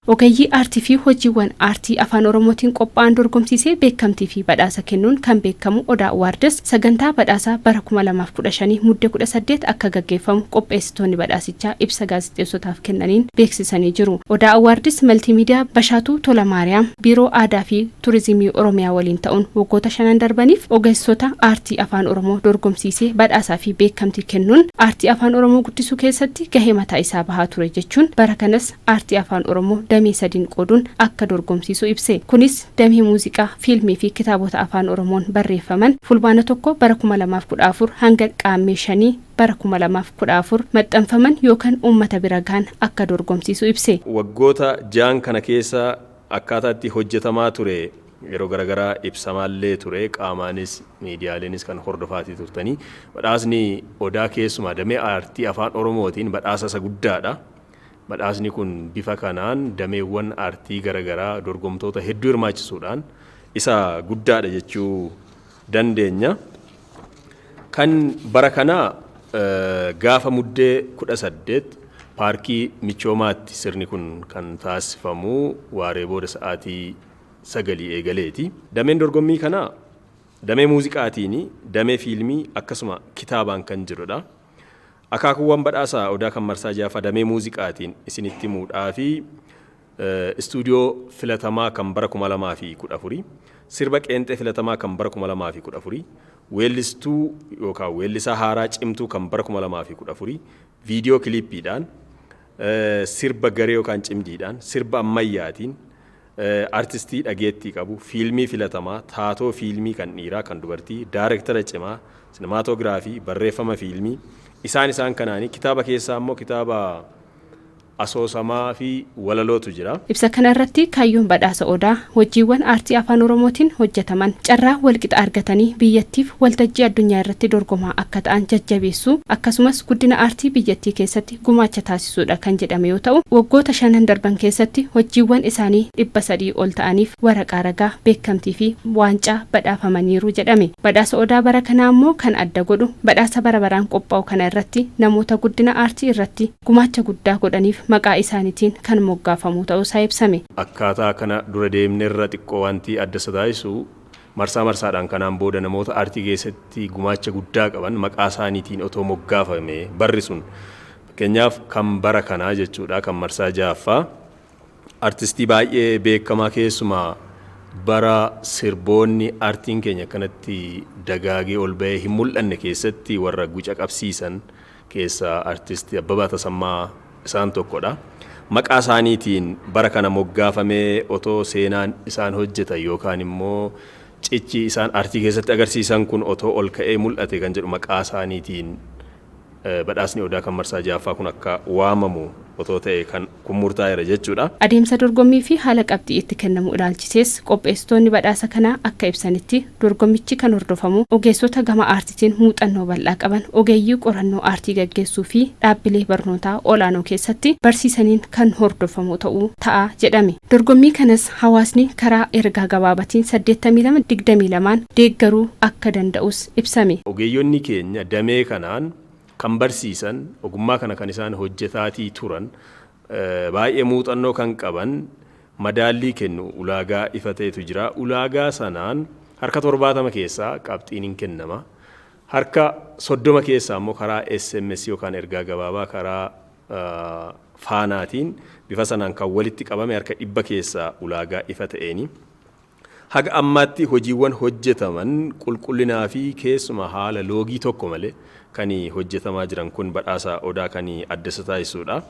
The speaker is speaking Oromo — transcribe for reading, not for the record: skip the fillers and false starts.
Ogeeyyii aartii fi hojiiwwan aartii Afaan Oromootiin qophaa'an dorgomsiisee beekamtii fi badhaasa kennuun kan beekamu Odaa Awards sagantaa badhaasaa bara 2015 Mudde 18 akka gaggeeffamu qopheessitoonni badhaasichaa ibsa gaazexeessotaaf kennaniin beeksisanii jiru. Odaa Awards Maltiimiidiyaa Bashaatuu Tolamaariyaam Biiroo Aadaa fi Turizimii Oromiyaa waliin ta'uun waggoota shanan darbaniif ogeessota aartii Afaan Oromoo dorgomsiisee badhaasaa fi beekamtii kennuun aartii Afaan Oromoo guddisuu keessatti gahee mataa isaa bahaa ture jechuun bara kanas aartii Afaan Oromoo damee sadiin qooduun akka dorgomsiisu ibse. Kunis damee muuziqaa, fiilmii fi kitaabota Afaan Oromoon barreeffaman Fulbaana 1 bara 2014 hanga Qaammee shanii bara 2014 maxxanfaman yookan uummata bira gahan akka dorgomsiisu ibse. Waggoota ja'an kana keessa akkaataa itti hojjetamaa ture yeroo garagaraa ibsamaallee ture, qaamaanis miidiyaaleenis kan hordofaatii turtanii. Badhaasni Odaa keessumaa damee aartii Afaan Oromootiin badhaasa isa guddaadha. Badhaasni kun bifa kanaan dameewwan aartii garagaraa dorgomtoota hedduu hirmaachisuudhaan isa guddaadha jechuu dandeenya. Kan bara kanaa gaafa Muddee 18 Paarkii Michoomaatti sirni kun kan taasifamu waaree booda sa'aatii sagalii eegaleeti. Dameen dorgommii kanaa damee muuziqaatiin, damee fiilmii akkasuma kitaabaan kan jirudha. Akaakuuwwan badhaasa Odaa kan marsaa 6ffaa damee muuziqaatiin isinitti himuudhaafi istuudiyoo filatamaa kan bara 2014, sirba qeenxee filatamaa kan bara 2014, weellistuu yookaan weellisaa haaraa cimtuu kan bara 2014, viidiyoo kiliippiidhaan, sirba garee yookaan cimdiidhaan, sirba ammayyaatiin, artistii dhageettii qabu, fiilmii filatamaa, taatoo fiilmii kan dhiiraa kan dubartii, daarektara cimaa, sinemaatoogiraafii, barreeffama fiilmii, isaan isaan kanaanii kitaaba keessaa immoo kitaaba asoosamaa fi walalootu jira. Ibsa kana irratti kaayyoon badhaasa Odaa hojiiwwan aartii Afaan Oromootiin hojjetaman carraa walqixa argatanii biyyattiif waltajjii addunyaa irratti dorgomaa akka ta'an jajjabeessuu akkasumas guddina aartii biyyattii keessatti gumaacha taasisuudha kan jedhame yoo ta'u, waggoota shanan darban keessatti hojiiwwan isaanii 300 ol ta'aniif waraqaa ragaa beekamtii fi waancaa badhaafamaniiru jedhame. Badhaasa Odaa bara kanaa ammoo kan adda godhu badhaasa bara baraan qophaa'u kana irratti namoota guddina aartii irratti gumaacha guddaa godhaniif maqaa isaaniitiin kan moggaafamu ta'uusaa ibsame. Akkaataa kana dura deemnerra xiqqoo wanti adda isa taasisu marsaa marsaadhaan kanaan booda namoota aartii keessatti gumaacha guddaa qaban maqaa isaaniitiin otoo moggaafame barri sun fakkeenyaaf kan bara kanaa jechuudha kan marsaa ja'affaa artistii baay'ee beekamaa keessumaa bara sirboonni aartiin keenya akkanatti dagaagee ol ba'ee hin mul'anne keessatti warra guca qabsiisan keessaa artisti Abbabaa Tasammaa isaan tokkodha. Maqaa isaaniitiin bara kana moggaafamee otoo seenaan isaan hojjetan yookaan immoo cichi isaan aartii keessatti agarsiisan kun otoo ol ka'ee mul'ate kan jedhu maqaa isaaniitiin badhaasni Odaa kan marsaa 6ffaa kun akka waamamu otoo ta'e kan kun murtaa'eera jechuudha. Adeemsa dorgommii fi haala qabxii itti kennamu ilaalchisees qopheessitoonni badhaasa kanaa akka ibsanitti, dorgommichi kan hordofamu ogeessota gama aartitiin muuxannoo bal'aa qaban, ogeeyyii qorannoo aartii gaggeessuu fi dhaabbilee barnootaa ol'aanoo keessatti barsiisaniin kan hordofamu ta'uu ta'a jedhame. Dorgommii kanas hawaasni karaa ergaa gabaabatiin 82 22n deeggaruu akka danda'us ibsame. Ogeeyyonni keenya damee kanaan kan barsiisan, ogummaa kana kan isaan hojjetaatii turan, baay'ee muuxannoo kan qaban madaallii kennu ulaagaa ifa ta'etu jira. Ulaagaa sanaan harka 70 keessaa qabxiin hin kennama. Harka 30 keessaa immoo karaa SMS yookaan ergaa gabaabaa karaa faanaatiin bifa sanaan kan walitti qabame harka 100 keessaa ulaagaa ifa ta'eeni. Haga ammaatti hojiiwwan hojjetaman qulqullinaa fi keessumaa haala loogii tokko malee kan hojjetamaa jiran kun badhaasa Odaa kan adda isa taasisuudha.